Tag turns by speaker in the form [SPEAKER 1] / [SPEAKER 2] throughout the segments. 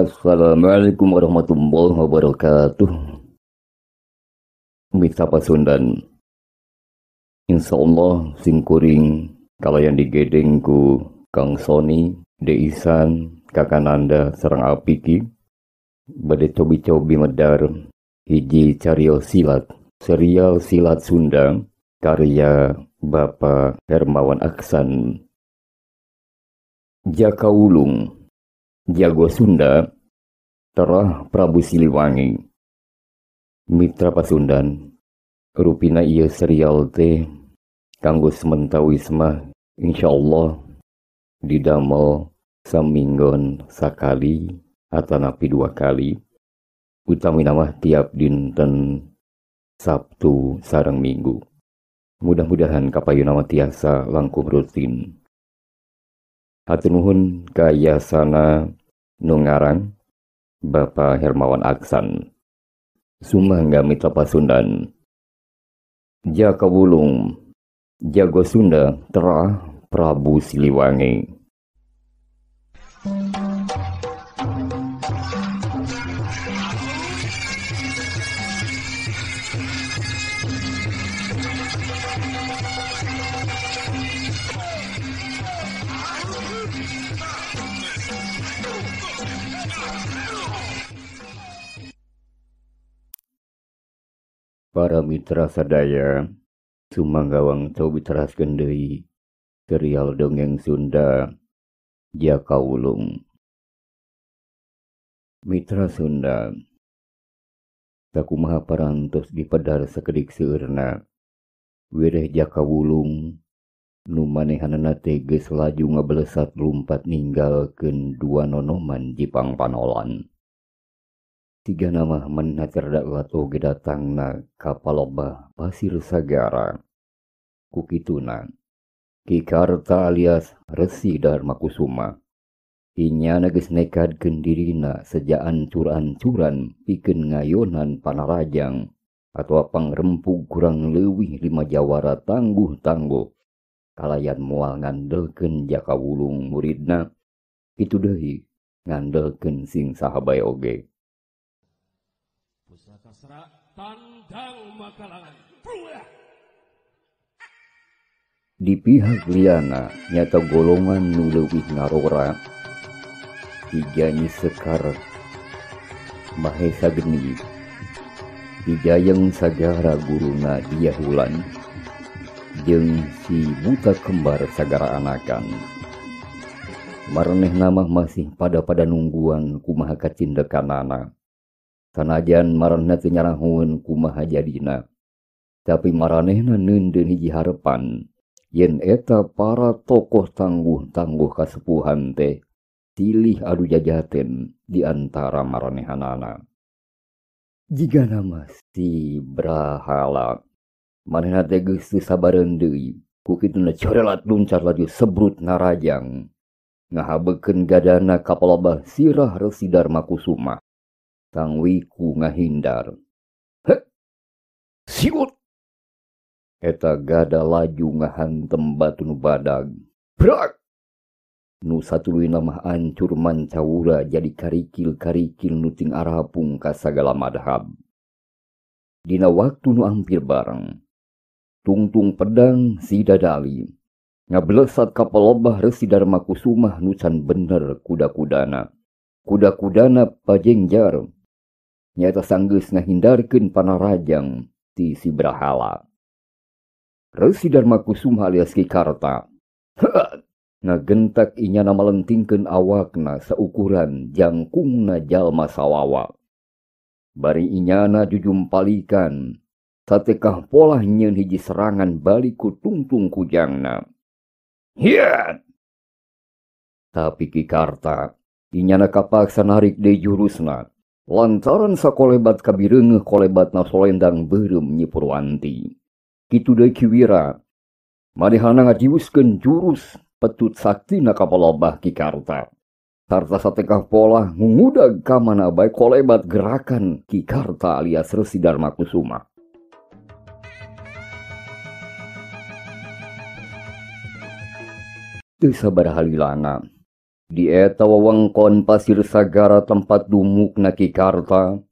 [SPEAKER 1] Assalamualaikum warahmatullahi wabarakatuh. Mitra Pasundan, insyaallah singkuring kalayan digedeng ku Kang Sony, Deisan, Kakananda sareng Apiki bade cobi-cobi medar hiji carios silat, serial silat Sunda karya Bapak Hermawan Aksan. Jaka Wulung, Jago Sunda, Terah Prabu Siliwangi. Mitra Pasundan, rupina ieu serial teh kanggo sementawis mah insyaallah didamel saminggon sakali atanapi dua kali, utamina mah tiap dinten Sabtu sareng Minggu. Mudah-mudahan kapayuna mah tiasa langkung rutin. Hatur nuhun ka yasana nu ngarang Bapak Hermawan Aksan. Sumangga Mitra Pasundan. Jaka Wulung, Jago Sunda, Terah Prabu Siliwangi. Para mitra sadaya, sumanggawang cobi teraskeun deui serial dongeng Sunda Jaka Wulung. Mitra Sunda, sakumaha parantos dipedar sakedik seueurna, wireh Jaka Wulung nu manehanana teh geus laju ngabelesat lumpat ninggalkeun dua nonoman Jipang Panolan. Tiga nama manehna cerdak oge datangna ka palobah pasir sagara. Ku kituna, Ki Karta alias Resi Darmakusuma inyana geus nekadkeun dirina seja ancur-ancuran pikeun ngayonan panarajang atawa pangrempug kurang leuwih 5 jawara tangguh-tangguh kalayan moal ngandelkeun Jaka Wulung muridna, kitu deui ngandelkeun sing saha bae oge.
[SPEAKER 2] Pusaka serak tandang makalangan.
[SPEAKER 1] Di pihak liana nyata golongan nu leuwih ngarora Hijanyi Sekar Mahesa Geni Hijayeng Sagara guruna Diahulan jeung si buta kembar Sagara anakan. Maranehna mah masih pada-pada nungguan kumaha kacindekanana. Sanajan maranehna teu nyarahoeun kumaha jadina, tapi maranehna neundeun hiji harepan yen eta para tokoh tangguh-tangguh kasepuhan teh silih adu jajaten di antara maranehanana. Jigana mah si Brahala, manehna teh geus teu sabareun deui, ku kituna corelat luncar laju sebrut narajang ngahabekeun gadana ka palobah sirah Resi Darmakusuma. Tangwiku ngahindar. Hek! Siut! Eta gada laju ngahantem batu nu badag. Brak! Nu satuluyna mah ancur mancawura jadi karikil-karikil nu ting arapung ka sagala madhab. Dina waktu nu ampir bareng, tungtung pedang si Dadali ngabelesat ka palobah Resi Darmakusumah nu can bener kuda-kudana. Kuda-kudana pajengjar nyata sanggeus ngahindarkeun panarajang ti si Brahala. Resi Darmakusuma alias Ki Karta ngagentak inyana malentingkeun awakna saukuran jangkungna jalma sawawa. Bari inyana jujumpalikan satekah polah nyeun hiji serangan balik ku tungtung kujangna. Hiat! Tapi Ki Karta inyana kapaksa narik deui jurusna lantaran sakolebat kabireungeuh kolebatna solendang beureum Nyi Purwanti. Kitu deui Ki Wira, manehna ngajiwuskeun jurus petut saktina ka palobah Ki Karta. Sarta satekah polah ngudag ka mana bae kolebat gerakan Ki Karta alias Resi Darmakusuma. Teu sabaraha lilana Di eta wewengkon pasir sagara tempat dumukna Ki Karta,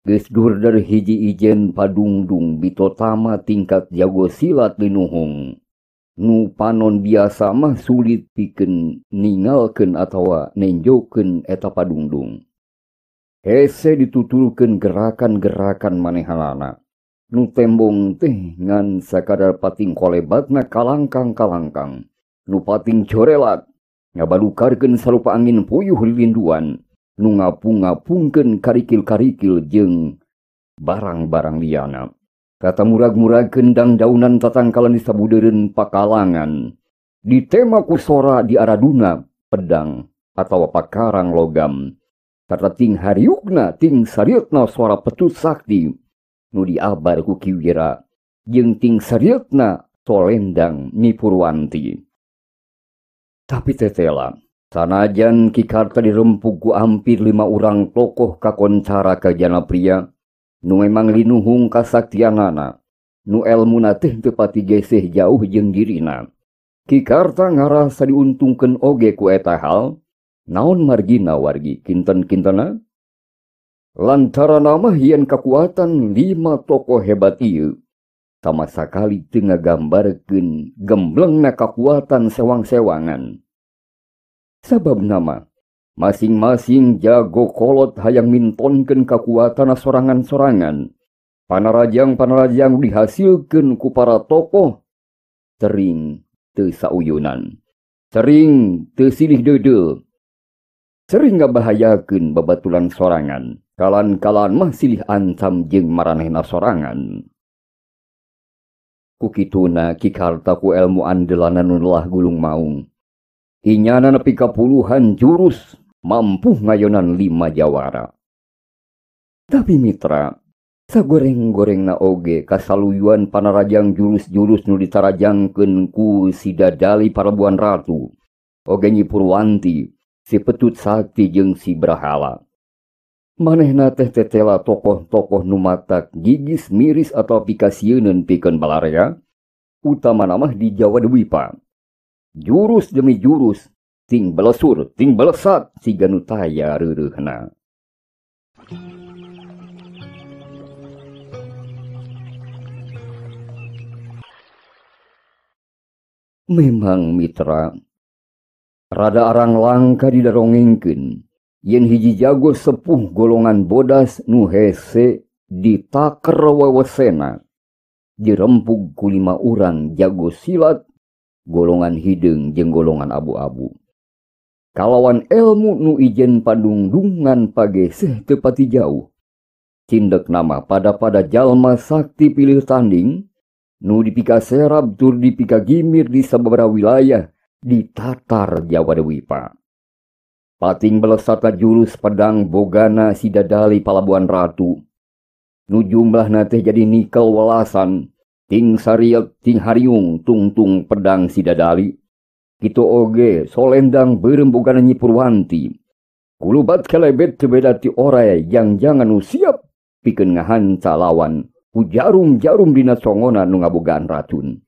[SPEAKER 1] geus durder hiji ijen padungdung bitotama tingkat jago silat linuhung. Nu panon biasa mah sulit pikeun ningalkeun atawa nenjokeun eta padungdung. Hese ditutulkeun gerakan-gerakan manehanana. Nu tembong teh ngan sakadar pating kolebatna kalangkang-kalangkang. Nu pating corelat ngabalukarkeun sarupa angin puyuh lilinduan, nu ngapung-ngapungkeun karikil-karikil jeung barang-barang liana. Kata murag-muragkeun dangdaunan tatangkalan di sabudeureun pakalangan. Ditema ku sora di araduna pedang atawa pakarang logam. Kata ting hariukna ting sarieutna suara petut sakti nu diabar ku Ki Wira jeung ting sarieutna solendang Nyi Purwanti. Tapi tetela, sanajan Ki Karta dirempug ku hampir 5 urang tokoh kakoncara kajana pria, nu memang linuhung kasaktianana, nu elmuna teh teu pati geseh jauh jeung dirina. Ki Karta ngarasa diuntungkeun oge ku eta hal, naon margina wargi kinten-kintena? Lantaran mah yen kakuatan 5 tokoh hebat ieu sama sakali teu ngagambarkeun gemblengna kakuatan sewang-sewangan. Sabab nama masing-masing jago kolot hayang mintonkeun kakuatan sorangan-sorangan. Panarajang-panarajang dihasilkeun ku para tokoh sering teu sauyunan, sering teu silih deudeuh, sering ngabahayakeun babaturan sorangan. Kalan-kalan mah silih ancam jeung maranehna sorangan. Ku kituna Ki Karta ku elmu andelana nu lelah gulung maung. Inyana nepi ka puluhan jurus mampu ngayonan 5 jawara. Tapi mitra, sagoreng-gorengna oge kasaluyuan panarajang jurus-jurus nu ditarajangkeun ku si Dadali Parabuan Ratu, oge Nyi Purwanti, si Petut Sakti jeung si Brahala. Manehna teh tetela tokoh-tokoh nu matak gigis miris atau pikasieuneun pikeun balarea, utamana mah di Jawa Dwipa. Jurus demi jurus, ting belesur, ting belesat, siga nu taya reureuhna. Memang mitra, rada arang langka didarongengkeun, yen hiji jago sepuh golongan bodas nu hese ditaker wewesena, dirempug ku 5 urang jago silat golongan hideung jeung golongan abu-abu. Kalawan elmu nu ijen padungdungan pageseh teu pati jauh. Cindek nama pada-pada jalma sakti pilih tanding nu dipikaserab tur dipikagimir di sababaraha wilayah di tatar Jawa Dwipa. Pating belesata jurus pedang bogana si Dadali Palabuhan Ratu. Nu jumlahna teh jadi nikel welasan, ting sariet ting hariung tungtung pedang si Dadali. Kitu oge solendang beureum bogana Nyi Purwanti. Kulubat kelebet teu beda ti oray jang-jangan nu siap pikeun ngahanca lawan ku jarum-jarum dina congona nu ngabogaan racun.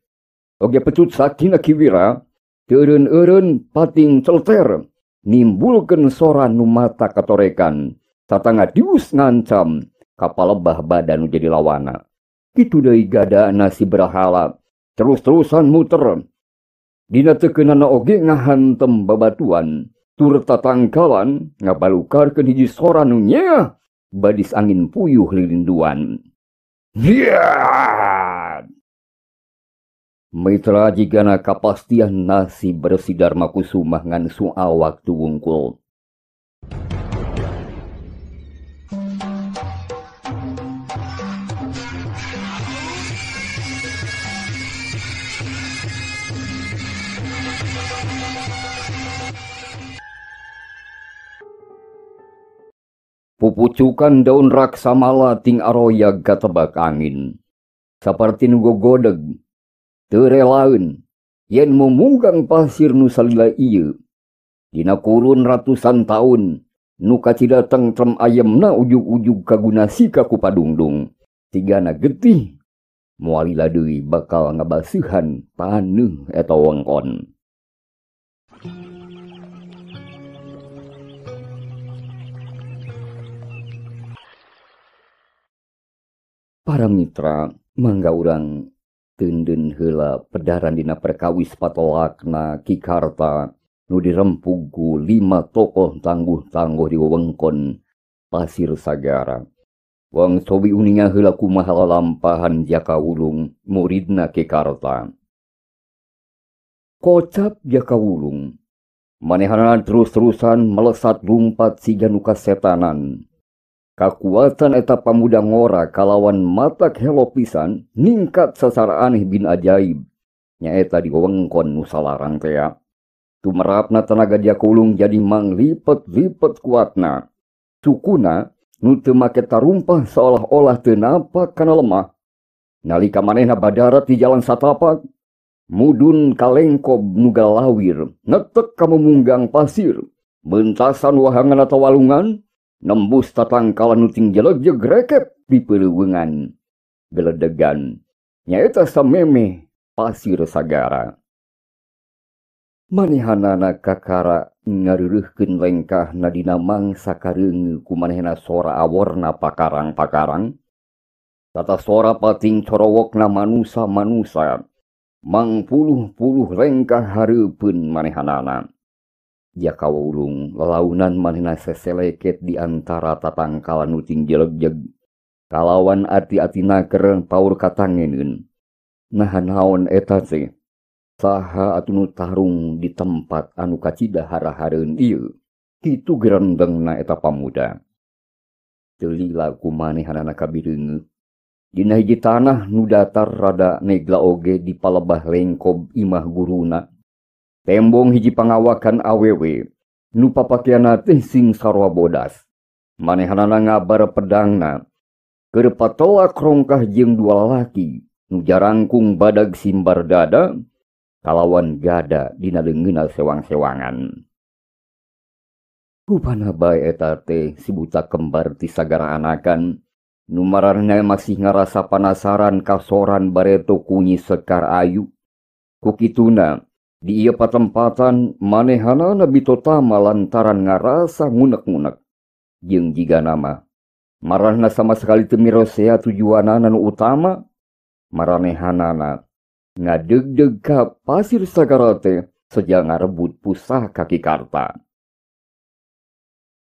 [SPEAKER 1] Oge pecut saktina Ki Wira teureun-eureun pating celter nimbulkeun sora nu mata katorekan, satanga dius ngancam kapalebah badan nu jadi lawana. Kitu deui gadana si Brahala terus-terusan muter. Dina teukeunana oge ngahantem babatuan tur tatangkalan ngabalukarkeun hiji sora nu nyeah badis angin puyuh lilinduan. Yeah! Mitra jigana kapastian nasi Resi Darmakusumah ngan soal waktu wungkul. Pupucukan daun raksamala ting aroyag katebak angin. Saperti nu gogodeg, teu relaeun, yen mumunggang pasir nu salila ieu. Dina kurun ratusan taun, nu kacida tengrem ayemna ujug-ujug kaguna sika ku padungdung. Tigana getih, moal lila deui bakal ngabaseuhan taneuh eta wengkon. Para mitra, mangga urang teundeun heula pedaran dina perkawis patolakna Ki Karta nu dirempug ku 5 tokoh tangguh-tangguh di wewengkon Pasir Sagara. Wang sobi uninga heula kumaha lalampahan Jaka Wulung muridna Ki Karta. Kocap Jaka Wulung, manehanana terus-terusan melesat lumpat siga nu kasetanan. Kakuatan eta pamuda ngora kalawan matak helo pisan ningkat sacara aneh bin ajaib. Nyaeta di wewengkon nu salarang tea. Tumerapna tenaga Jaka Wulung jadi manglipet-lipet kuatna. Sukuna nu teu make tarumpah seolah-olah teu napak kana lemah. Nalika manehna badarat di jalan satapak, mudun kalengkob nu galawir, netek ka memunggang pasir, mentasan wahangan atau walungan, nembus tatangkalan nu tingjeleg-jeg rekep di peleuweungan geledegan. Nyaeta samemeh Pasir Sagara. Manehanana kakara ngareureuhkeun lengkahna dina mangsa kareungeu ku manehna sora aworna pakarang-pakarang. Tata sora pating corowokna manusa-manusa mangpuluh-puluh lengkah hareupeun manehanana. Jaka Wulung lalaunan manehna seseleket di antara tatangkalan nu tingjeleg-jeg. Kalawan ati-atina keur paur katangeneun. Naha naon eta teh? Saha atuh nu tarung di tempat anu kacida hara-hareun ieu? Kitu gerendengna eta pamuda. Teu lila ku manehanana kabireungeuh. Dina hiji tanah nu datar rada negla oge di palebah lengkob imah guruna. Tembong hiji pangawakan awewe nu papakeanna teh sing sarua bodas. Manehanana ngabar pedangna keur patolak rongkah jeung dua lalaki nu jarangkung badag simbar dada kalawan gada dina leungeunna sewang-sewangan. Rupana bae eta teh si buta kembar ti sagara anakan nu maranehna masih ngarasa panasaran kasoran bareto kunyi Sekar Ayu. Ku kituna di ieu patempatan manehanana bitotama lantaran ngarasa ngunek-ngunek. Jeung jiga nama marahna sama sekali teu mirosea tujuanana nu utama, maranehanana ngadegdeg ka Pasir Sagara teh seja ngarebut pusaka Ki Karta.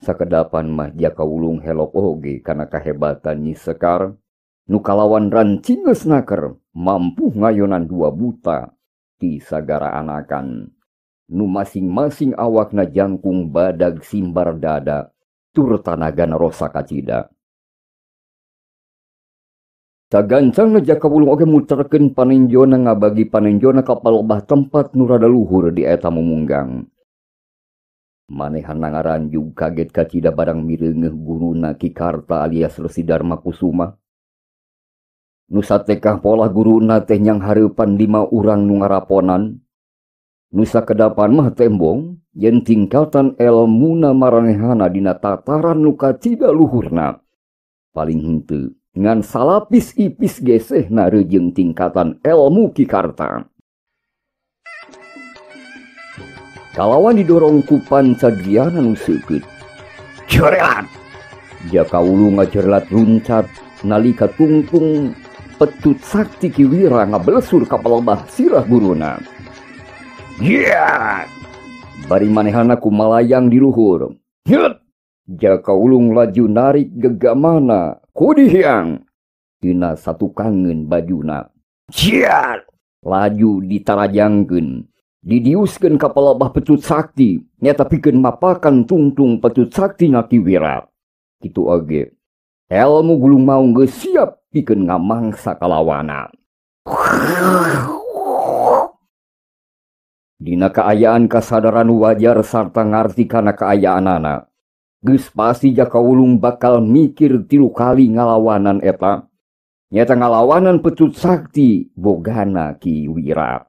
[SPEAKER 1] Sakedapan mah Jaka Wulung helok oge kana kahebatan Nyi Sekar nu kalawan rancingeus naker mampu ngayonan dua buta ti sagara anakan nu masing-masing awakna jangkung badag simbar dada tur tanagana rosa kacida. Sagancangna Jaka Wulung oge muterkeun panenjona ngabagi panenjona ka palebah tempat nu rada luhur di eta mumunggang. Manehana ngaranjug kaget kacida barang mireungeuh guruna Ki Karta alias Resi Darma Kusuma. Nu satekah polah guruna teh nyang hareupan 5 urang nu ngaraponan. Nu sakedapan mah tembong yen tingkatan elmuna maranehana dina tataran nu kacida luhurna. Paling henteu ngan salapis ipis gesehna reujeng tingkatan elmu Ki Karta. Kalawan didorong ku pancadriana nu seukeut. Jorelat! Jaka Wulung ngajerlat luncat nalika tungtung petut sakti Ki Wira ngabelesur ka palebah sirah guruna. Yeah! Bari manehana ku malayang di luhur. Hyut! Jaka Wulung laju narik gegamana kudihiang tina satukangeun bajuna. Ciat! Laju ditarajangkeun, didiuskeun ka palebah petut sakti, nyata pikeun mapakan tungtung petut sakti na Ki Wira. Kitu oge elmu gulung maung geus siap pikeun ngamangsa kalawana. Dina kaayaan kasadaran wajar sarta ngarti kana kaayaanana, geus pasti Jaka Wulung bakal mikir 3 kali ngalawanan eta. Nyata ngalawanan petut sakti bogana Ki Wira.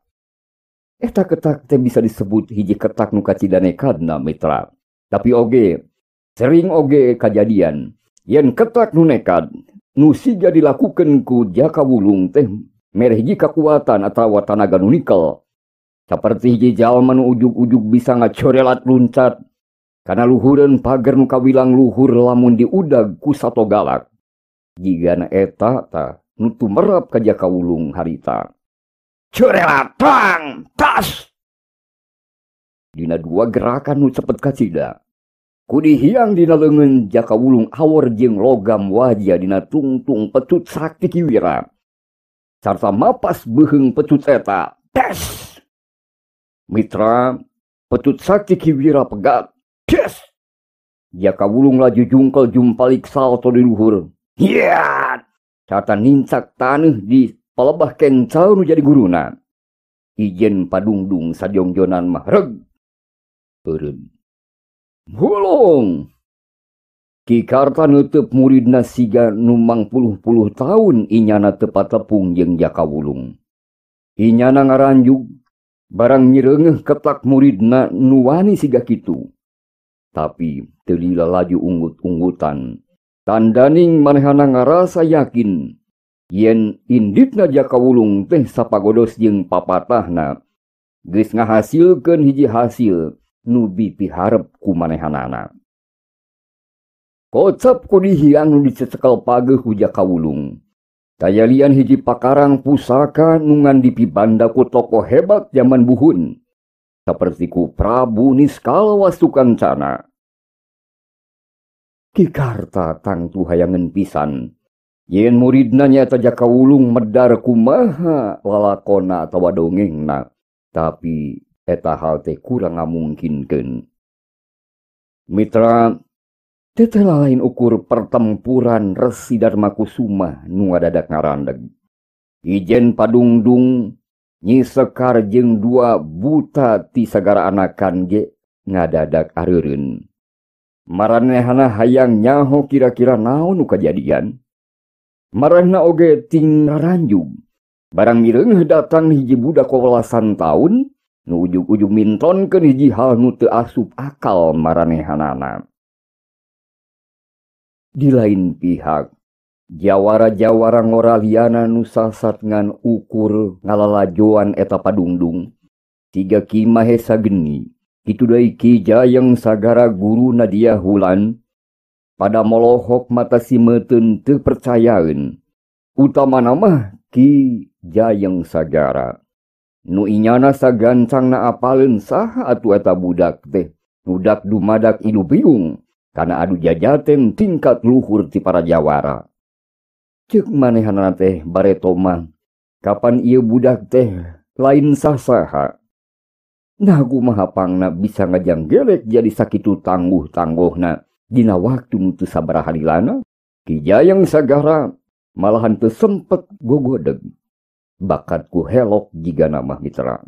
[SPEAKER 1] Eta ketak teh bisa disebut hiji ketak nu kacida nekadna mitra. Tapi oge sering oge kajadian yen ketak nu nekad nu siga dilakukeun ku Jaka Wulung teh mere hiji kakuatan atawa tanaga nu nikel. Saperti hiji jalma nu ujug-ujug bisa ngacorelat luncat kana luhureun pager nu kawilang luhur lamun diudag ku sato galak. Jigana eta tah nu tumerap ka Jaka Wulung harita. Curelatang tas. Dina dua gerakan nu cepet kacida. Kudihiang dina leungeun Jaka Wulung awor jeung logam wajah dina tungtung pecut sakti Ki Wira. Sarta mapas beuheung pecut eta. Tes. Mitra, pecut sakti Ki Wira pegat. Tes. Jaka Wulung laju jungkel jumpalik salto di luhur. Hiat. Sarta nincak taneuh di palebah kencal nu jadi guruna. Ijen padungdung sajongjonan mah reg. Eureun. Hulung. Ki Karta neuteub muridna siga nu mangpuluh-puluh taun inyana teu patepung jeung Jaka Wulung. Inyana ngaranjug barang nyireungeuh ketak muridna nu wani siga kitu. Tapi teu lila laju unggut-unggutan. Tandaning manehana ngarasa yakin yen inditna Jaka Wulung teh sapagodos jeung papatahna geus ngahasilkeun hiji hasil nu dipiharep ku manehanana. Kocap ku dihiang nu dicekel pageuh ku Jaka Wulung. Tayalian hiji pakarang pusaka nu ngan dipibanda ku tokoh hebat zaman buhun, saperti ku Prabu Niskala Wastukancana. Ki Karta tangtu hayangeun pisan yen muridna nyaeta Jaka Wulung medar kumaha lalakona atawa dongengna, tapi eta hal teh kurang ngamungkinkeun. Mitra, teh lain ukur pertempuran Resi Darma Kusuma nu ngadadak ngarandeg. Ijen padungdung Nyi Sekar jeung dua buta ti sagara anakan ge ngadadak areureun. Maranehana hayang nyaho kira-kira naon nu kajadian. Marehna oge ting ngaranjug. Barang mireungeuh datang hiji budak welasan taun nu ujug-ujug mintonkeun hiji hal nu teu asup akal maranehanana. Di lain pihak, jawara-jawara ngoraliana nu sasat ngan ukur ngalalajoan eta padungdung. Tiga Ki Mahesa Geni, kitu deui Ki Jayeng Sagara guru Nadia Hulan, pada molohok mata simeuteunt teu percayaeun. Utamana mah Ki Jayeng Sagara. Nu inyana sagancangna apaleun saha atuh eta budak teh, nudak dumadak idu biung kana adu jajaten tingkat luhur ti para jawara. Ceuk manehanana teh bareto mah, kapan ieu budak teh lain sasaha. Nah kumaha pangna bisa ngajanggelek jadi sakitu tangguh-tangguhna dina waktu nu teu sabaraha lilana? Ki Jayeng Sagara malahan teu sempet gogodeg. Bakatku helok jiga nama mitra.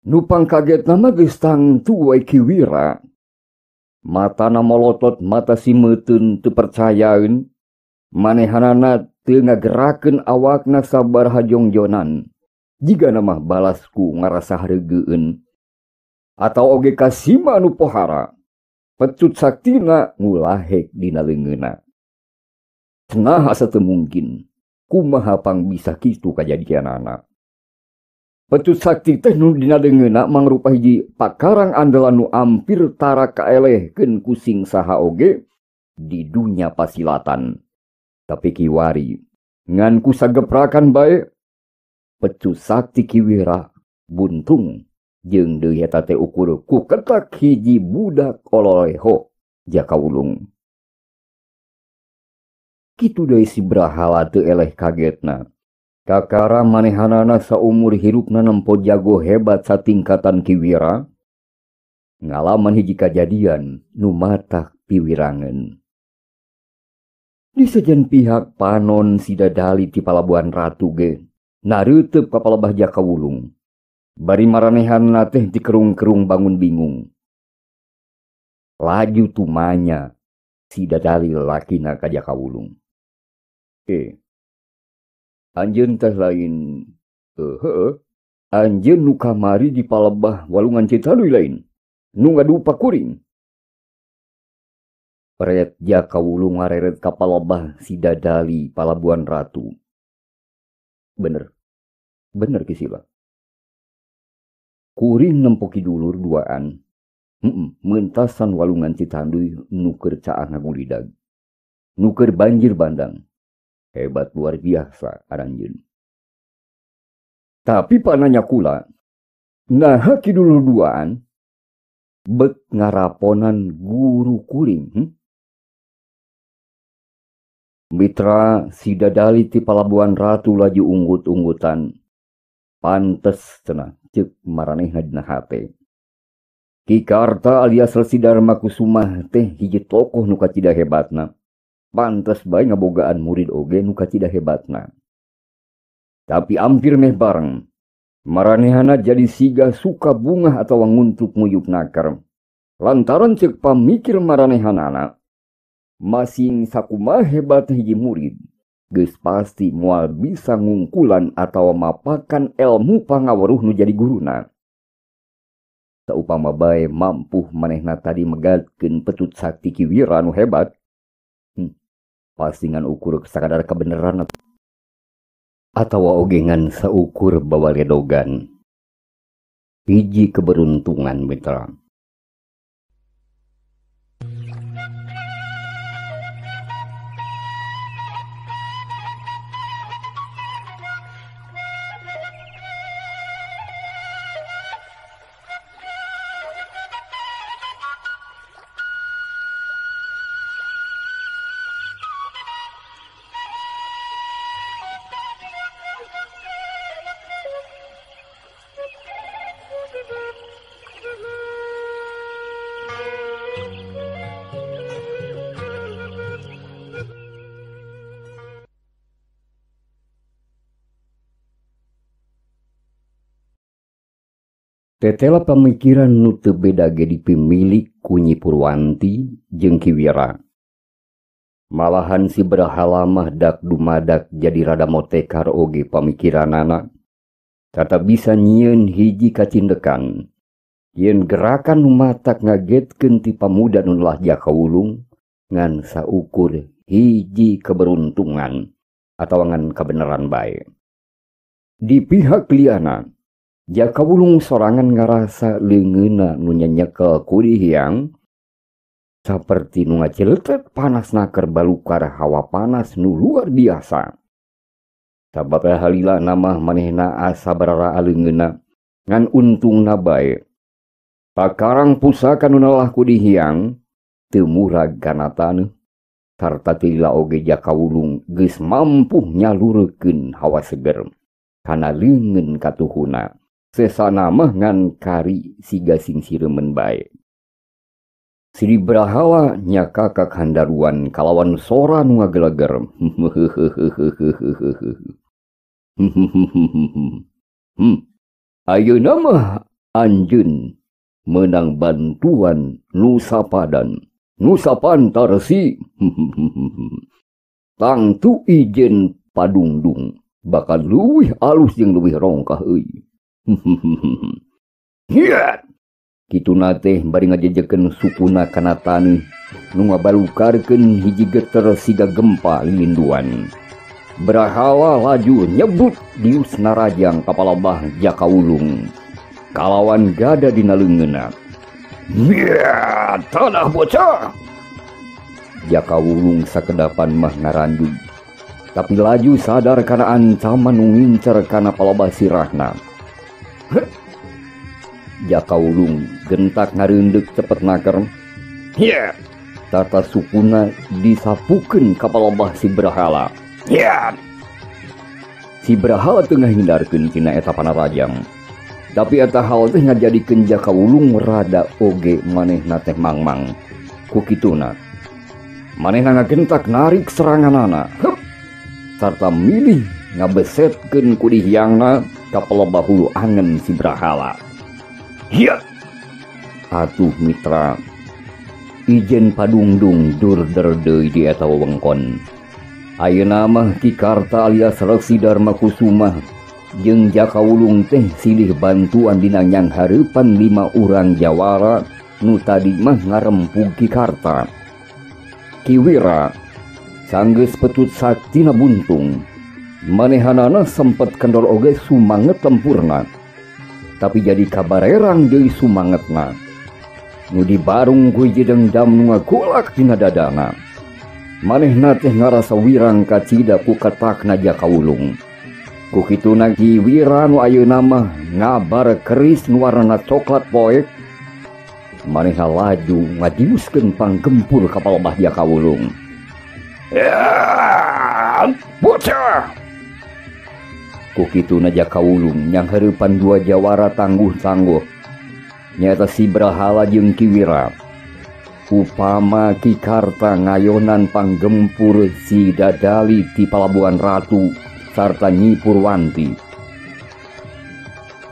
[SPEAKER 1] Nupang kaget nama geus tangtu we Ki Wira. Matana molotot mata simeuteunt teu percayaeun. Manehanana teu ngagerakeun awakna sabaraha jongjonan. Jiga nama balasku ngarasa hareugeun. Atau oge kasima nu pohara. Pecut saktina ngulahek dina leungeunna. Cenah asa teu mungkin. Kumaha pang bisa kitu kajadianana. Pecut sakti teh nu dina leungeunna mangrupa hiji pakarang andalan nu ampir tara kaelehkeun ku sing saha oge di dunya pasilatan. Tapi kiwari ngan ku sageprakan bae pecut sakti Ki Wira buntung jeung deui eta teh ukur ku ketak hiji budak ololeho Jaka Wulung. Kitu deui si Brahala teu eleh kagetna. Kakara manehanana saumur hirupna nempo jago hebat satingkatan Ki Wira, ngalaman hiji kajadian nu matak piwirangeun. Di sejen pihak panon Sidadali ti Palabuhan Ratu ge nareuteup ka palebah Jaka Wulung. Bari maranehanna teh dikerung-kerung bangun bingung. Laju tumanya Sidadali lalakina ka Jaka Wulung. Anjeun teh lain heueuh, anjeun nu kamari di palebah walungan Citaduy lain, nu ngadupa kuring. Ret Jaka Wulung ngareret ka palebah Sidadali Palabuhan Ratu. Bener, bener Ki Sila. Kuring nempo ki dulur duaan. Mentasan walungan Citanduy nu keur caah ngagulidag. Nu keur banjir bandang. Hebat luar biasa aranjeun. Tapi pananya kula, naha kidul duaan bet ngaraponan guru kuring. Mitra sidadali ti Palabuhan Ratu laju unggut-unggutan. Pantes cenah ceuk maranehna dina hate. Ki Karta alias Resi Darma Kusumah teh hiji tokoh nu kacida hebatna. Pantes bae ngabogaan murid oge nu kacida hebatna. Tapi ampir meh bareng, maranehana jadi siga suka bungah atawa nguntuk nguyup nakar. Lantaran ceuk pamikir maranehanana, masing sakumaha hebat hiji murid, geus pasti moal bisa ngungkulan atawa mapakan ilmu pangaweruh nu jadi guruna. Saupama bae mampu manehna tadi megatkeun petut sakti Ki Wira nu hebat, pasti ngan ukur sakadar kebenaran atawa oge ngan saukur bawaledogan. Hiji keberuntungan mitra. Tetela pamikiran nu teu beda ge dipimilik ku Nyi Purwanti jeung Ki Wira. Malahan si Brahala mah dak dumadak jadi rada motekar oge pamikiranana. Tata bisa nyieun hiji kacindekan. Yen gerakan nu matak ngagetkeun ti pamuda nu lah Jaka Wulung ngan saukur hiji keberuntungan atawa ngan kabeneran bae. Di pihak liana, Jaka Wulung sorangan ngarasa leungeunna nu nyenyekel ku dihiang saperti nu ngaceletet panas naker balukar hawa panas nu luar biasa. Sabab halila nama manehna asa barara leungeunna ngan untungna bae. Pakarang pusaka nu nalah ku dihiang teu murag kana taneuh sarta teu lila oge Jaka Wulung geus mampu nyalurekeun hawa seger kana leungeun katuhuna. Sesana mah ngan kari siga sing siremen bae. Sri Brahala nyakakak handaruan kalawan sora nu ngageleger. Ayeuna mah anjeun meunang bantuan Nusa Padan, Nusa Pantarsi. Tangtu ijen padungdung bakal leuwih alus jeung leuwih rongkah euy. Hiat. Kituna teh bari ngajejekeun sukuna kana taneuh nu ngabalukarkeun hiji geter siga gempa lilinduan. Brahala laju nyebut dius narajang ka palebah Jaka Wulung kalawan gada dina leungeunna. Hiat, tanah bocah. Jaka Wulung sakedapan mah ngaranjug, tapi laju sadar kana ancaman nu ngincer kana palebah sirahna. Jaka Wulung gentak ngareundek cepet naker. Hiya! Tata sukuna disapukeun ka palebah si Brahala. Hiya! Si Brahala teu ngahindarkeun tina eta panarajang. Tapi eta hal teh ngajadikeun Jaka Wulung rada oge manehna teh mangmang. Ku kituna manehna ngagentak narik seranganana. Hup! Sarta milih ngabesetkeun ku dihiangna ka palebah hulu angen si Brahala. Hiya! Atuh mitra, ijen padungdung dur der deui di eta wewengkon. Ayeuna mah Ki Karta alias Resi Darma Kusumah jeung Jaka Wulung teh silih bantuan dina nyanghareupan 5 urang jawara nu tadi mah ngarempug Ki Karta. Ki Wira sanggeus petut saktina buntung. Manehanana sempet kendor oge sumanget tempurna. Tapi jadi kabarerang deui sumangetna. Nu dibarung ku hiji dendam nu ngagolak dina dadana. Manehna teh ngarasa wirang kacida ku ketakna Jaka Wulung. Ku kituna Ki Wira nu ayeuna mah ngabar keris nu warnana coklat poek. Manehna laju ngadiuskeun panggempur ka palebah Jaka Wulung. Bocah! Ku kituna Jaka Wulung nyanghareupan dua jawara tangguh-tangguh. Nyaeta si Brahala jeung Ki Wira. Upama Ki Karta ngayonan panggempur si Dadali ti Palabuhan Ratu sarta Nyi Purwanti.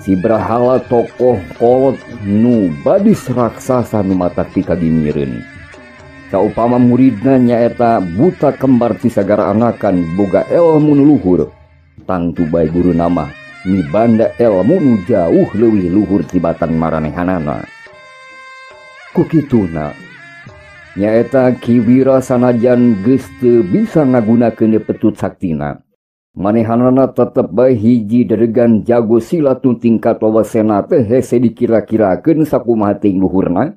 [SPEAKER 1] Si Brahala tokoh kolot nu badis raksasa nu matak pikagimireun. Saupama muridna nyaeta buta kembar ti sagara anakan boga elmu nu luhur. Tangtu bae guru nama mibanda elmu nu jauh leuwih luhur tibatan maranehanana. Ku kituna nyaeta Ki Wira sanajan geus teu bisa ngagunakeun petut saktina. Manehanana tetep bae hiji dedegan jago silat nu tingkat wawasena teh hese dikira-kirakeun sakumaha teuing luhurna.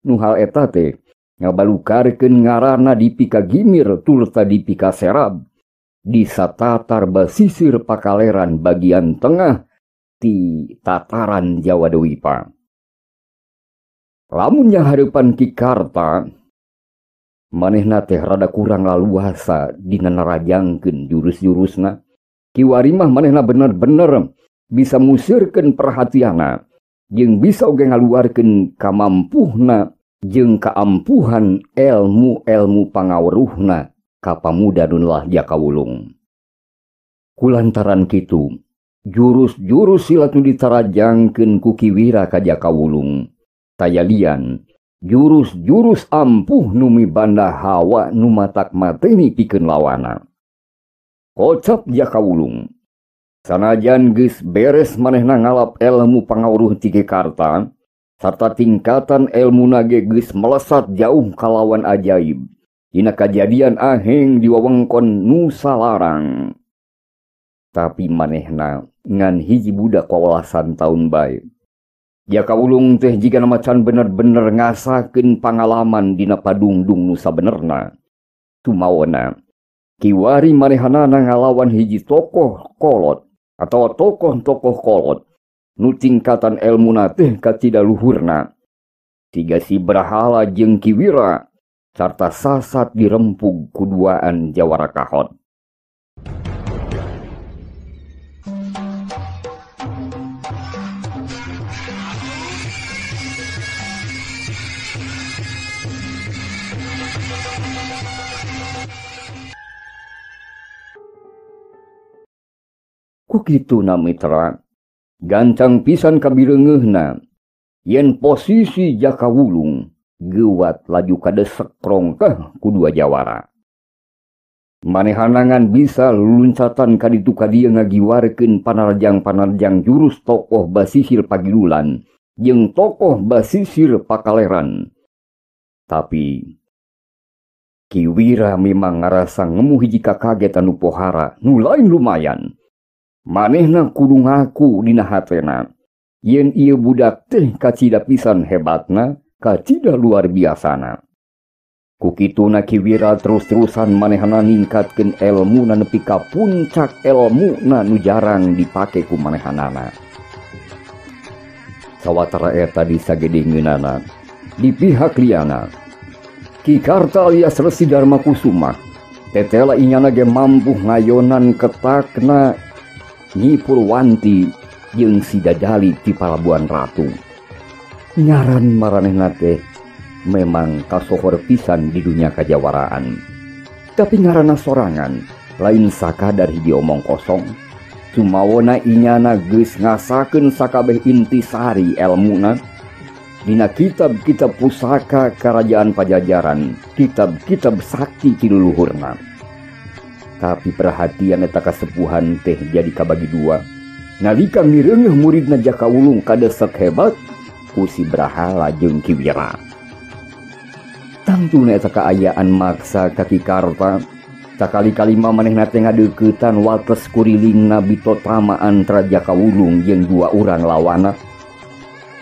[SPEAKER 1] Nu hal eta teh ngabalukarkeun ngaranna dipikagimir turta dipikaserab di satatar basisir pakaleran bagian tengah ti tataran Jawa Dewipa. Lamun nyanghareupan Ki Karta, manehna teh rada kurang laluasa dina narajangkeun jurus-jurusna. Kiwari mah manehna bener-bener bisa musirkeun perhatianna jeung bisa oge ngaluarkeun kamampuhna jeung kaampuhan elmu-elmu pangaweruhna ka pamuda nu lah Jaka Wulung. Kulantaran kitu, jurus-jurus silat nu ditarajangkeun ku Ki Wira ka Jaka Wulung tayalian jurus-jurus ampuh nu mibanda hawa nu matak mateni pikeun lawana. Kocap Jaka Wulung. Sanajan geus beres manehna ngalap elmu pangawruh ti Ki Karta, sarta tingkatan elmuna ge geus melesat jauh kalawan ajaib. Dina kajadian aheng di wewengkon Nusa Larang. Tapi manehna ngan hiji budak wawelasan taun bae. Jaka Wulung teh jigana macan bener-bener ngasakeun pangalaman dina padungdung nu sabenerna. Tumaona kiwari manehanana ngalawan hiji tokoh kolot atawa tokoh-tokoh kolot nu tingkatan elmuna teh kacida luhurna. Tiga si Brahala jeung Ki Wira sarta sasat dirempug kuduaan jawara kahot. Ku kituna mitra, gancang pisan kabireungeuhna yen posisi Jaka Wulung geuwat laju kadesek rongkeh ku dua jawara. Manehanangan bisa luncatan kaditu kadieu ngagiwarkeun panarjang-panarjang jurus tokoh basisir pagilulan jeung tokoh basisir pakaleran. Tapi Ki Wira memang ngarasa ngemu hiji kakaget anu pohara nu lain lumayan. Manehna kudu ngaku dina hatena yen ieu budak teh kacida pisan hebatna, kacida luar biasana. Ku kituna Ki Wira terus-terusan manehna ningkatkeun elmuna nepi ka puncak elmuna nu jarang dipake ku manehanana. Sawatara eta disagedengeunana di pihak liana, Ki Karta alias Resi Darma Kusuma tetela inyana ge mampu ngayonan ketakna Nyi Purwanti jeung si Dadali ti Palabuhan Ratu. Ngaran maranehna teh memang kasohor pisan di dunia kajawaraan. Tapi ngaranna sorangan lain sakadar hiji omong kosong. Sumawona inyana geus ngasakeun sakabeh intisari elmuna dina kitab-kitab pusaka kerajaan Pajajaran, kitab-kitab sakti ti luluhurna. Tapi perhatian eta kasepuhan teh jadi kabagi dua. Nalika mireungeuh muridna Jaka Wulung kadesek hebat ku si Brahala jeung Ki Wira. Tangtuna eta kaayaan maksa ka Ki Karta. Sakali-kali mah manehna teh ngadeuketan wates kurilingna bitotama antara Jaka Wulung jeung dua urang lawana.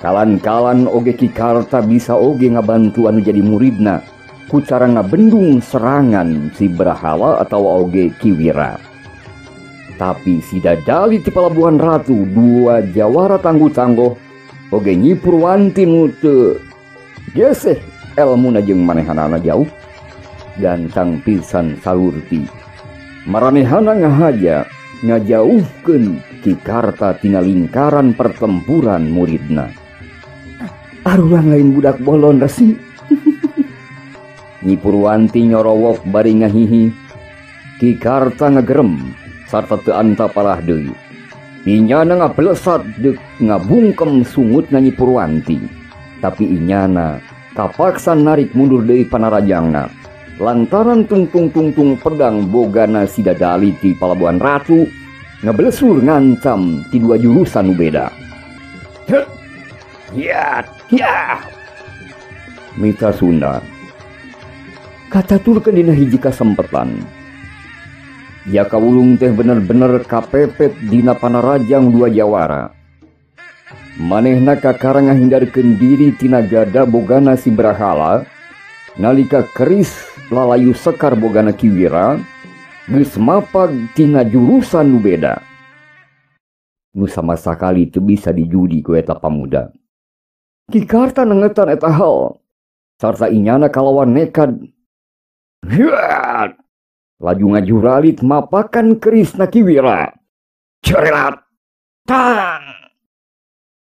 [SPEAKER 1] Kalan-kalan oge Ki Karta bisa oge ngabantu anu jadi muridna ku cara ngabendung serangan si Brahala atau oge Ki Wira. Tapi si Dadali ti Palabuhan Ratu dua jawara tangguh-tangguh oge Nyi Purwanti nu teu geseh elmuna jeung manehanana jauh gancang pisan salurti. Maranehana ngahaja ngajauhkeun Ki Karta tina lingkaran pertempuran muridna. Arulang lain budak bolon resi. Nyi Purwanti nyorowok bari ngahihi. Ki Karta ngagerem sarta teu antapalah deui. Inyana ngablesat deuk ngabungkem sungutna Nyi Purwanti. Tapi inyana kapaksa narik mundur deui panarajangna. Lantaran tungtung-tungtung pedang bogana si Dadali ti Palabuhan Ratu ngablesur ngancam ti dua jurusan nu beda. Ya, ya. Mitra Sunda kataturkeun dina hiji kasempetan. Jaka Wulung teh bener-bener kapepet dina panarajang dua jawara. Manehna kakara ngahindarkeun diri tina gada bogana si Brahala nalika keris lalayu sekar bogana Ki Wira geus mapag tina jurusan nu beda. Nu sama sakali teu bisa dijudi ku eta pamuda. Ki Karta nengetan eta hal sarta inyana kalawan nekad. Hiat! Laju ngajuralit mapakan kerisna Ki Wira. Cerelat! Tang!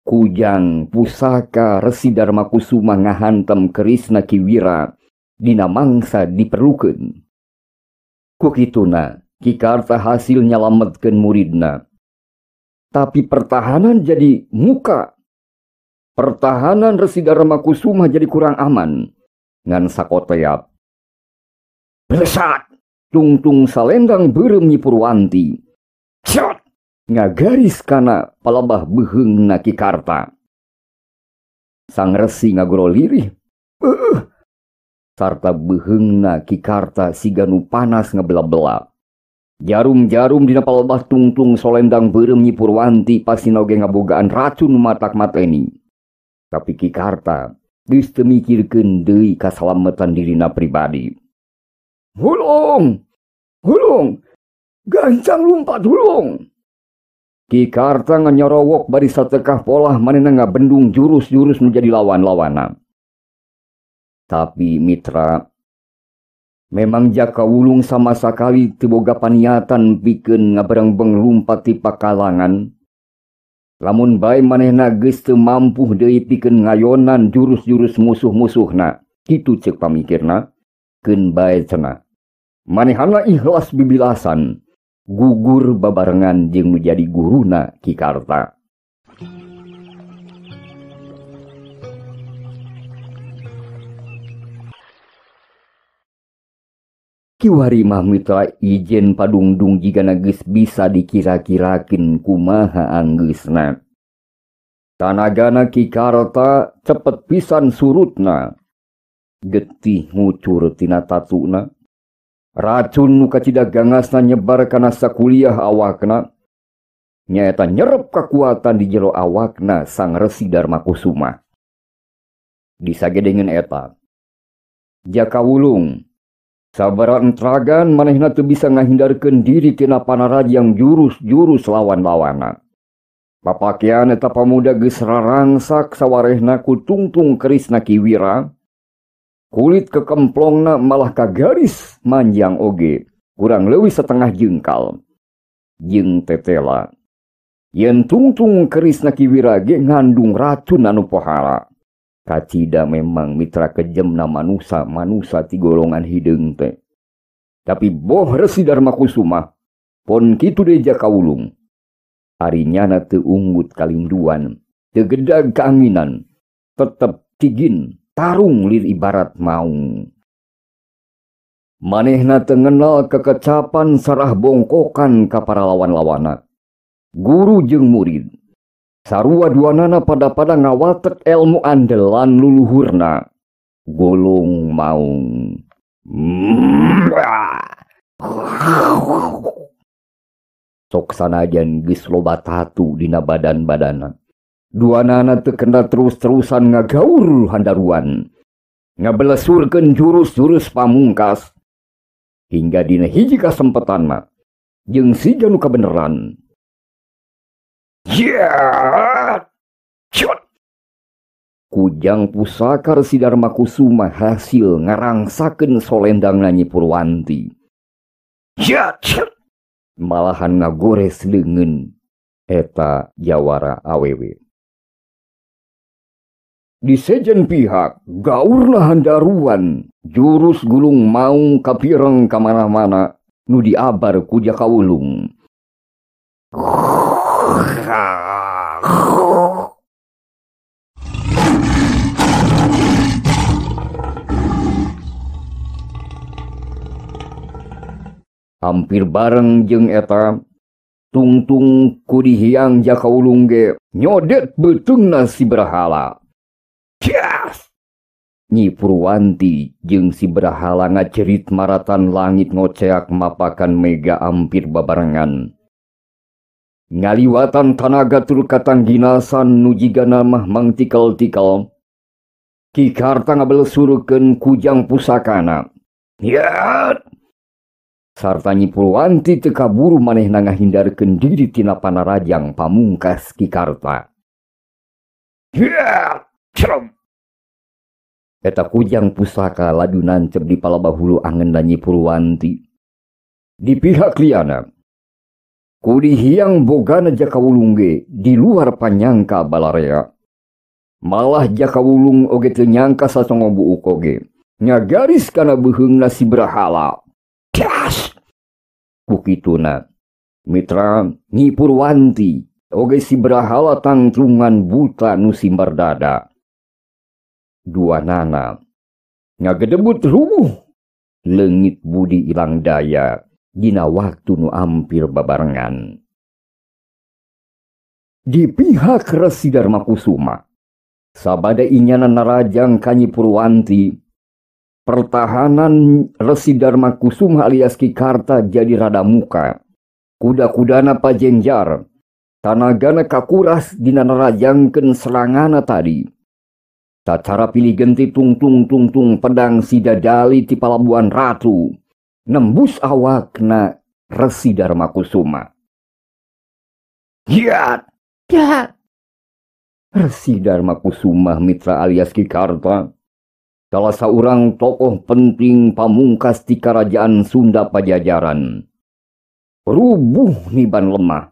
[SPEAKER 1] Kujang pusaka Resi Darma Kusuma ngahantem kerisna Ki Wira dina mangsa diperlukeun. Ku kituna Ki Karta hasil nyalametkeun muridna. Tapi pertahanan jadi muka. Pertahanan Resi Darma Kusuma jadi kurang aman. Ngan sakoteap. Blesat! Tungtung salendang beureum Nyi Purwanti. Cot! Ngagaris kana palebah beuheungna Ki Karta. Sang resi ngagoro lirih. Sarta beuheungna Ki Karta siga nu panas ngebela-bela. Jarum-jarum dina palebah tungtung solendang beureum Nyi Purwanti pastina oge ngabogaan racun matak mateni. Tapi Ki Karta geus teu mikirkeun deui kasalametan dirina pribadi. Hulung! Hulung! Gancang lumpat hulung! Ki Karta nganyorowok bari satekah polah manehna ngabendung jurus-jurus menjadi lawan-lawana. Tapi mitra, memang Jaka Wulung sama sakali teu boga paniatan pikeun ngaberengbeng lumpat ti pakalangan. Lamun bae manehna geus teu mampuh deui pikeun ngayonan jurus-jurus musuh-musuhna. Kitu ceuk pamikirna, keun bae cenah. Manehana ikhlas bibilasan, gugur babarengan jeung nu jadi guruna Ki Karta. Kiwari mah mitra ijen padungdung jigana geus bisa dikira-kirakeun kumaha anggeusna. Tanagana Ki Karta cepet pisan surutna. Getih ngucur tina tatuna. Racun nu kacida gangasna nyebar kana sakuliah awakna. Nyaeta nyerep kakuatan di jero awakna sang Resi Darma Kusuma. Disagedengeun eta Jaka Wulung sabara entragan manehna teu bisa ngahindarkeun diri tina panarajang jurus-jurus lawan-lawana. Papakean eta pamuda geus rarangsak sawarehna ku tungtung kerisna Ki Wira. Kulit kekemplongna malah kagaris manjang oge, kurang leuwih setengah jengkal. Jeung tetela. Yen tungtung kerisna Ki Wira ge ngandung racun anu pohara. Kacida memang mitra kejemna manusa-manusa ti golongan hideung teh. Tapi boh Resi Darma Kusuma, pon kitu deui Jaka Wulung. Ari nyana teu unggut kalinduan, teu gedag kaanginan, tetep tigin tarung lir ibarat maung. Manehna teu ngenal kekecapan sarah bongkokan ka para lawan-lawana. Guru jeung murid sarua duanana pada-pada ngawatek elmu andelan luluhurna. Golong maung. Sok sanajan geus loba tatu dina badan-badana. Duanana teu kena terus-terusan ngagaur handaruan. Ngabelesurkeun jurus-jurus pamungkas. Hingga dina hiji kasempetan mah jeung siga nu kabeneran. Yeah! Cot! Kujang pusaka Resi Darma Kusuma hasil ngarangsakeun solendangna Nyi Purwanti. Ya! Malahan ngagores leungeun eta jawara awewe. Di sejen pihak gaurna handaruan jurus gulung maung kapireng kamana-mana nu diabar ku Jaka Wulung. Hampir bareng jeung eta tungtung kudihiang Jaka Wulung ge nyodet beuteungna si Brahala. Yes! Nyi Purwanti jeung si Brahala ngacerit maratan langit ngoceak mapakan mega ampir babarengan. Ngaliwatan tanaga tur katangginasan nu jigana mah mangtikal-tikal. Ki Karta ngabelsurkeun kujang pusakana. Ya! Sarta Nyi Purwanti teu kaburu manehna ngahindarkeun diri tina panarajang pamungkas Ki Karta. Ya! Cerom! Eta kujang pusaka laju nancep di palabah hulu angeunna Nyi Purwanti. Di pihak liana, kudihiang bogana Jaka Wulung ge di luar panyangka balarea. Malah Jaka Wulung oge teu nyangka sacongo buuk oge nyagaris kana beuheungna si Brahala. Das! Kukituna mitra Nyi Purwanti oge si Brahala tangtrungan buta nu simbar dada. Dua nana ngagedebut rubuh leungit budi ilang daya dina waktu nu ampir babarengan. Di pihak Resi Darma Kusuma sabada inyana narajang ka Nyi Purwanti, pertahanan Resi Darma Kusuma alias Ki Karta jadi rada muka. Kuda-kudana pajenjar, tanagana kakuras dina narajangkeun serangana tadi. Tacara pilih genti tungtung tungtung pedang si Dadali ti Palabuhan Ratu nembus awakna Resi Darma Kusuma. Ya, ya. Resi Darma Kusuma mitra alias Ki Karta, salah seorang tokoh penting pamungkas di kerajaan Sunda Pajajaran. Rubuh niban lemah.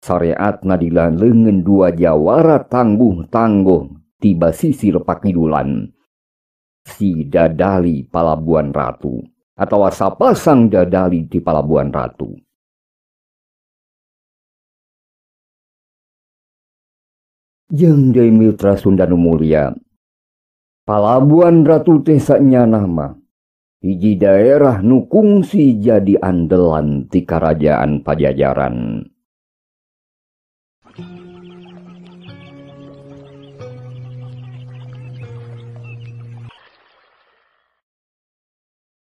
[SPEAKER 1] Sareatna dila leungeun dua jawara tangguh-tangguh tiba sisir pakidulan. Si Dadali Palabuhan Ratu atau sapasang Dadali di Palabuhan Ratu. Jeung deui mitra Sunda nu mulia, Palabuhan Ratu teh sanyana mah hiji daerah nu kungsi jadi andelan ti karajaan Pajajaran.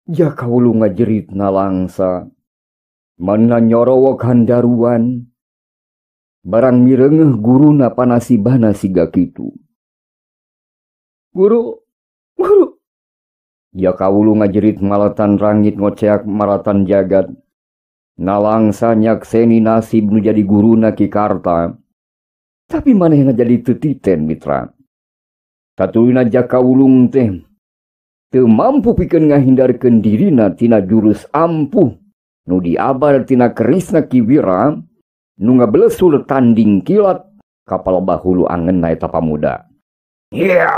[SPEAKER 1] Jaka Wulung ngajerit nalangsa, mana nyorowok handaruan, barang mirengeuh guruna panasibana siga kitu. Guru, guru. Jaka Wulung ngajerit malatan rangit ngoceak maratan jagat. Nalangsa nyakseni nasib nu jadi guruna Ki Karta. Tapi manehna jadi tetiten mitra. Satuluyna Jaka Wulung teh teu mampu pikeun ngahindarkeun dirina tina jurus ampuh nu diabar tina kerisna Ki Wira nu ngabelesur tanding kilat ka palebah hulu angeunna eta pamuda. Ya!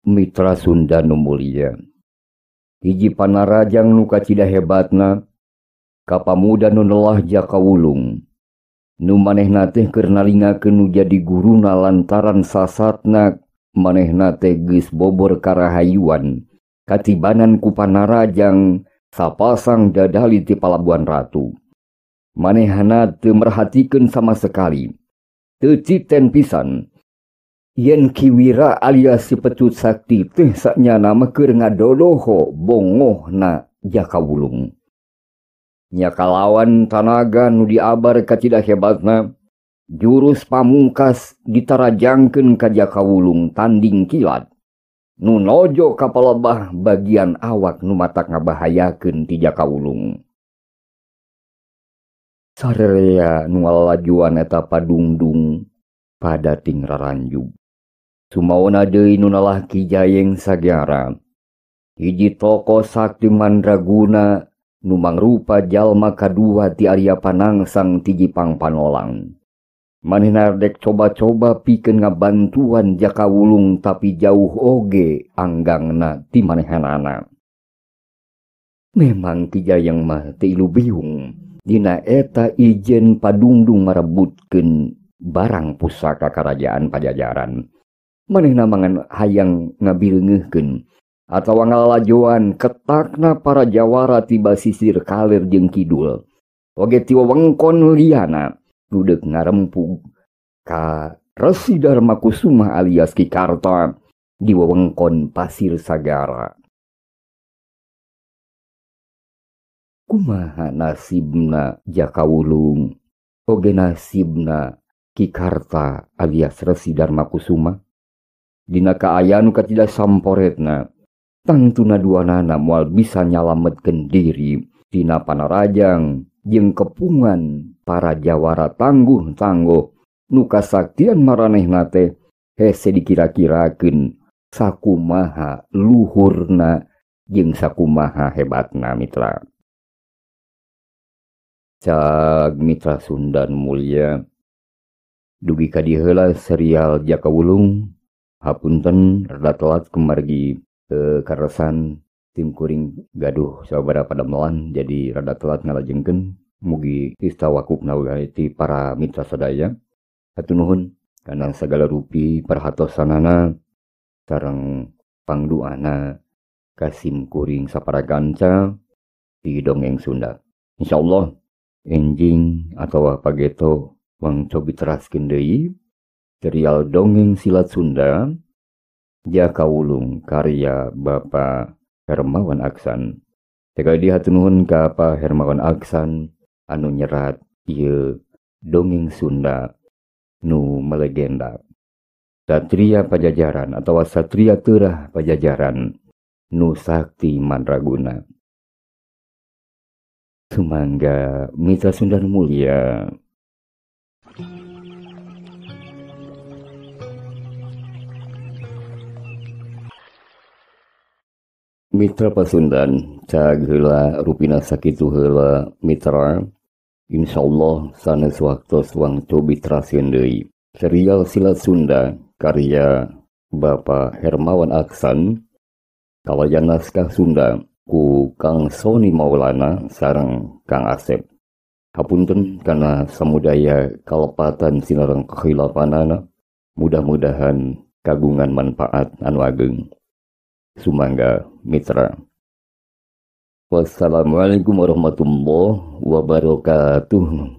[SPEAKER 1] Mitra Sunda nu mulia, hiji panarajang nu kacida hebatna ka pamuda nu nelah Jaka Wulung, nu manehna teh keur nalingakeun nu jadi guruna lantaran sasatna manehna teh geus bobor karahayuan katibanan ku panarajang sapasang Dadali ti Palabuhan Ratu. Manehna teu merhatikeun sama sekali. Teu citen pisan. Yen Ki Wira alias si Pecut Sakti teh sanyana mah keur ngadodoho bongohna Jaka Wulung. Nya kalawan tanaga nu diabar kacida hebatna, jurus pamungkas ditarajangkeun ka Jaka Wulung tanding kilat. Nu nojo ka palebah bagian awak nu matak ngabahayakeun ti Jaka Wulung. Sarerea nu ngalajuan eta padungdung pada ting raranjub. Sumaona deui nu nalaki Jayeng Sagara. Hiji tokoh sakti mandraguna nu mangrupa jalma kadua ti Arya Panangsang ti Jipang Panolang. Manehna dek coba-coba pikeun ngabantuan Jaka Wulung tapi jauh oge anggangna ti manehanana. Memang Ki Jayeng mah teu ilu biung dina eta ijen padungdung marebutkeun barang pusaka karajaan Pajajaran. Manehna mangan hayang ngabileungeuhkeun atawa ngalalajoan ketakna para jawara tiba sisir kaler jeung kidul. Oge ti wewengkon liyana nu deuk ngarempug ka Resi Darma Kusuma alias Ki Karta di wewengkon Pasir Sagara. Kumaha nasibna Jaka Wulung oge nasibna Ki Karta alias Resi Darma Kusuma? Dina kaayaan nu kacida samporetna, tangtuna duanana moal bisa nyalametkeun diri tina panarajang jeung kepungan para jawara tangguh-tangguh nu kasaktian maranehna teh hese dikira-kirakeun sakumaha luhurna jeung sakumaha hebatna mitra. Cag mitra Sundan mulia, dugi ka dieu heula serial Jaka Wulung. Hapunten rada telat kumargi karesan tim kuring gaduh sababaraha padamelan jadi rada telat ngalajengkeun. Mugi istawakupna wae ti para mitra sadaya. Hatur nuhun kana sagala rupi perhatosanana sareng pangduana kasim kuring sapara kanca di dongeng Sunda. Insyaallah enjing atawa pageto wang cobi teraskeun deui serial dongeng silat Sunda Jaka Wulung karya Bapak Hermawan Aksan. Sekali hatur nuhun ka Pak Hermawan Aksan anu nyerat ieu dongeng Sunda nu melegenda. Satria Pajajaran atau Satria Teurah Pajajaran nu sakti mandraguna. Sumangga mitra Sunda nu mulia. Mitra Pasundan, cag heula rupina sakitu heula mitra. Insyaallah sanes waktos wang cobi trasieun deui. Serial Silat Sunda karya Bapak Hermawan Aksan kalayan naskah Sunda ku Kang Sony Maulana sareng Kang Asep. Hapunten kana samudaya kalepatan sinareng kehilapanana, mudah-mudahan kagungan manfaat anu ageng. Sumangga mitra. Wassalamualaikum warahmatullahi wabarakatuh.